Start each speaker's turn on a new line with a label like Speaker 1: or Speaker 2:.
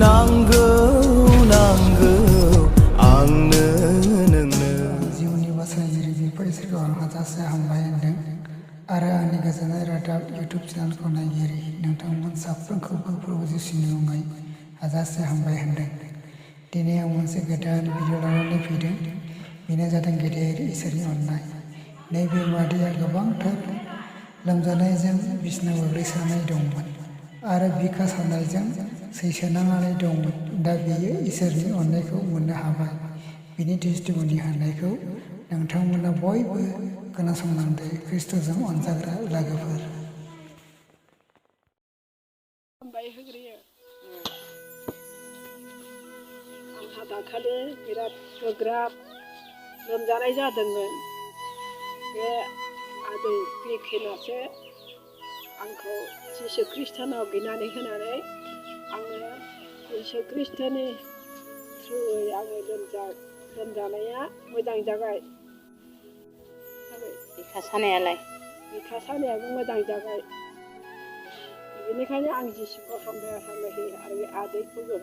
Speaker 1: नांगौ आंनो नोंनो
Speaker 2: जिउनि बासायगिरि बिफा इसोरखौ आं हाजासे हामबाय होनदों आरो आंनि गोजोननाय रादाब इउटुब चेनेलखौ नायगिरि नोंथांमोन साफ्रोमखौबो प्रभु जिसुनि मुङै हाजासे हामबाय होनदों। दिनै आं मोनसे गोदान भिडिअ लानानै फैदों। बेनो जादों गेदेर इसोरनि अननाय। नैबे मादैया गोबांथार लोमजानायजों बिसनायाव गोग्लैसोनानै दंमोन आरो बिखा सानायजों सैसोनांनानै दंमोन। दा बियो इसोरनि अननायखौ मोननो हाबाय। बिनि टेस्टिमनि होनायखौ नोंथांमोना बयबो खोनासंलांदो। ख्रिस्ट'जों अनजाग्रा लोगोफोर।
Speaker 3: हामबाय होग्रोयो। आंहा दाखालि बिराद गोब्राब लोमजानाय जादोंमोन। बे आदै बिखेनासो आंखौ जिसु ख्रिस्टनाव बिनानै होनानै आङो जिसु ख्रिस्टनि थ्रुयै आङो लोमजानाया मोजां जाबाय।
Speaker 4: बिखा सानायालाय?
Speaker 3: बिखा सानायाबो मोजां जाबाय। बेनिखायनो आं जिसुखौ हामबाय होयो आरो आदैखौबो।